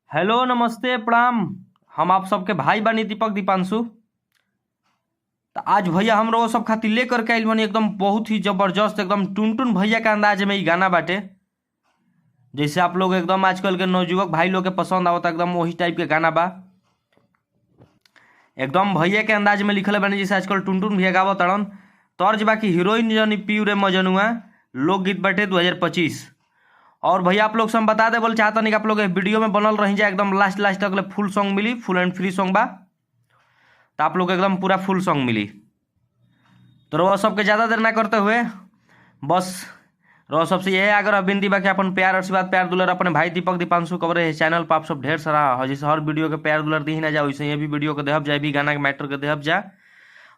Hello नमस्ते प्रणाम। हम आप सबके भाई बानी दीपक दीपांशु। तो आज भैया हम लोग सब खातिर लेकर के आइल बानी एकदम बहुत ही जबरदस्त एकदम टुनटुन भैया के अंदाज में ई गाना बाटे। जैसे आप लोग एकदम आजकल के नवयुवक भाई लोग के पसंद आवता एकदम वही टाइप के गाना बा। एकदम भैया के अंदाज में लिखल बानी जैसे आजकल टुनटुन भैया गावत ताड़न। तर्ज बाकी हीरोइन जनी पियू रे मजनुआ, लोकगीत बाटे 2025। और भैया आप लोग से हम बता दे बोल चाहता नहीं कि आप लोग वीडियो में बनल रही जाए एकदम लास्ट लास्ट तक ले फुल सॉन्ग मिली, फुल एंड फ्री सॉन्ग बा, तो आप लोग एकदम पूरा फुल सॉन्ग मिली। तो रउआ सबके ज़्यादा देर ना करते हुए बस रउआ सबसे यही आग्रह विनती बा कि अपन प्यार आशीर्वाद प्यार दुलार अपने भाई दीपक दीपांशु कबरे चैनल पर आप सब ढेर सारा जैसे हर वीडियो के प्यार दुलार दी ना जा, वैसे ये भी वीडियो के देहब जाए भी गाना के मैटर के देहब जा।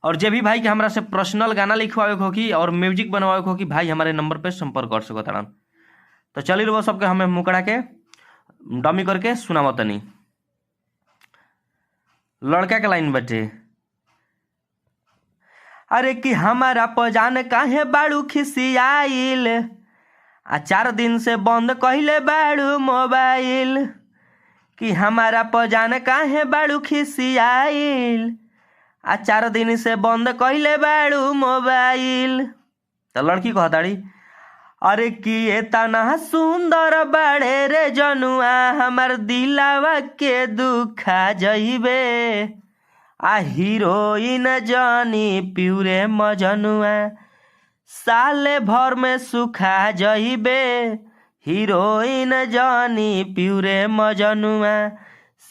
और जे भी भाई के हमरा से पर्सनल गाना लिखवावे के होखी और म्यूजिक बनवावे के होखी भाई हमारे नंबर पे संपर्क कर सकत ताड़न। तो चली रउआ सबके हमें मुकड़ा के डमी करके सुनावत तनी। लड़का के लाइन बटे, अरे कि हमारा पजान काहे बाड़ू खिसियाइल, आ 4 दिन से बंद कइले बाड़ू मोबाइल। कि हमारा पजान काहे बाड़ू खिसियाइल, आ 4 दिन से बंद कइले बाड़ू मोबाइल। तो लड़की कहताड़ी, अरे कि एतना सुंदर बाड़े रे जनुआ हमार दिलावा के दुखा जइबे, आ हीरोइन जानी प्यूरे मजनुआ साले भर में सुखा जइबे। हीरोइन जानी प्यूरे मजनुआ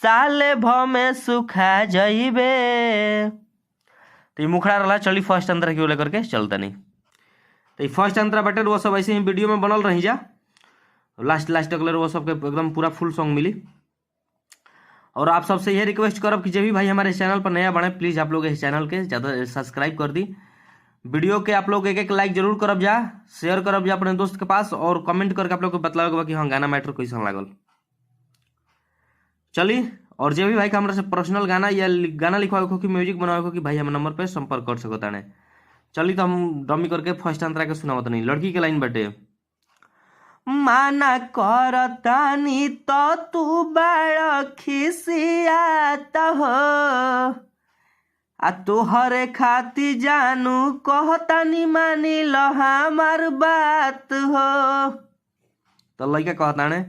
साले भर में सुखा जइबे। तो ये मुखड़ा रहा। चली फर्स्ट अंतरा की ओर लेकर के चलता नहीं। तो ये फर्स्ट अंतरा बटे वो सब ऐसे ही वीडियो में बनल रही जा लास्ट लास्ट तक वो सबके एकदम पूरा फुल सॉन्ग मिली। और आप सबसे यह रिक्वेस्ट करब कि जब भी भाई हमारे चैनल पर नया बने प्लीज़ आप लोग इस चैनल के ज़्यादा सब्सक्राइब कर दी, वीडियो के आप लोग एक एक लाइक जरूर करब जा, शेयर करब जा अपने दोस्त के पास और कमेंट करके आप लोग को बतलावे के बा कि हाँ गाना मैटर कैसन लागल। चली और जे भी भाई के हमरा से पर्सनल गाना या गाना लिखवावे के हो कि म्यूजिक बनावे के हो कि भाई हम नंबर पे संपर्क कर सकता है। चली तो हम डमी करके फर्स्ट अंतरा के सुनावत नहीं। लड़की के लाइन बटे, माना करतानी तो तू बड़ खिसियात हो, आ तोहरे खाती जानू कहतानी मानी लो हमार बात हो। तो लड़का कहताने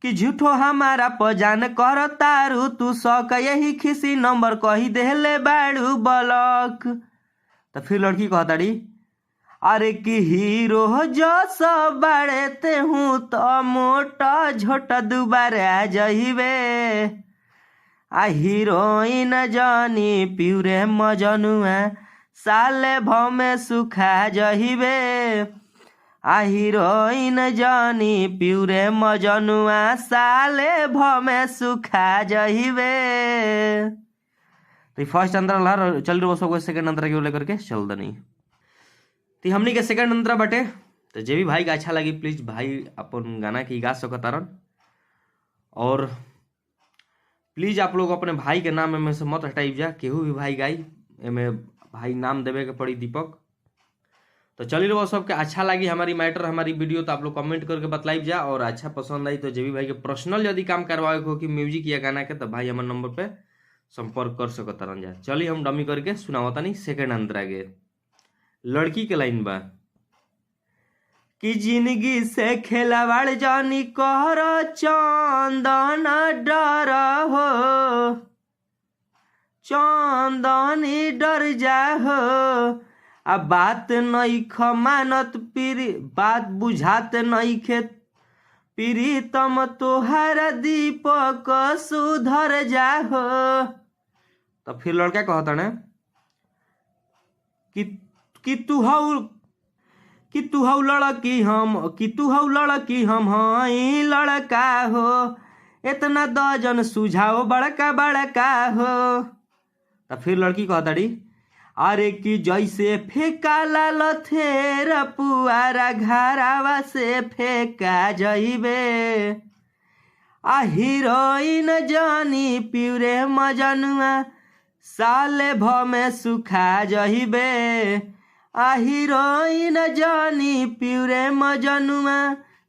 कि झूठो हमारा पजान कर तारू तू शक, यही खिसी नंबर कही देले बाड़ू बलक। तो फिर लड़की कहताड़ी, अरे कि हीरो जस बड़े ते हूँ तो मोटा झोटा दुबारा जहिबे, आ हीरोइन जानी प्यूरे मजनुआ साले भव में सुखा जहिबे। आ हीरोइन जानी प्यूरे मजनुआ साले भव में सुखा जहिबे। तो फर्स्ट अंतरा ला चल रही वो सेकंड अंतरा की ओर लेकर के चल दनी। तो हमनी के सेकंड अंतरा बटे। तो जे भी भाई के अच्छा लगी प्लीज भाई अपन गाना की गा सकतारन। और प्लीज आप लोग अपने भाई के नाम एमे से मत हटाई जा, केहू भी भाई गाई एमे भाई नाम देवे के पड़ी दीपक। तो चलिए वो सबके अच्छा लगी हमारी मैटर हमारी वीडियो तो आप लोग कमेंट करके बतलाई जा। और अच्छा पसंद आई तो जे भी भाई के पर्सनल यदि काम करवावे हो कि म्यूजिक या गाना के तो भाई हमारे नंबर पे संपर्क कर सकतारन जा। चलिए हम डमी करके सुनावतानी सेकंड अंतरा के। लड़की के लाइन बा कि जिंदगी से खेलवाड़ जानी कर चंदन डर हो, चंदनी डर जा हो, आ बात नहीं खमानत पीरी बात बुझात नहीं खे प्रीतम तोहार दीपक सुधर जा हो। तो फिर लड़का कहता ने कि तू हऊ कि तू हऊ लड़की हम कि तू हऊ लड़की हम हई लड़का हो, इतना दर्जन सुझाओ बड़का बड़का हो। तो फिर लड़की कहताड़ी, अरे कि जैसे फेंका लथेर पुआरा घरावा से फेंका जइबे, आ हीरोइन जानी प्यूरे मजनुआ साले भ में सुखा जइबे, आ हीरोइन जानी प्यूरे मजनुआ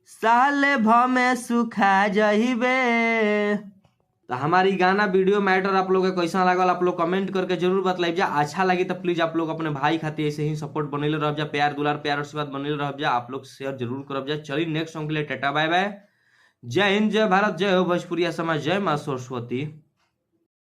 साल भ में सुखा जइबे। तो हमारी गाना वीडियो मैटर आप लोग के कैसा लागल, आप लोग कमेंट करके जरूर बतलाइब जा। अच्छा लगी तो प्लीज आप लोग अपने भाई खातिर ऐसे ही सपोर्ट बनैले रह जा, प्यार दुलार प्यार आशीर्वाद बनैले रह जा, आप लोग शेयर जरूर करब जा। चलिए नेक्स्ट सॉन्ग के लिए टाटा बाय बाय, जय हिंद, जय भारत, जय हो भोजपुरिया समाज, जय माँ सरस्वती।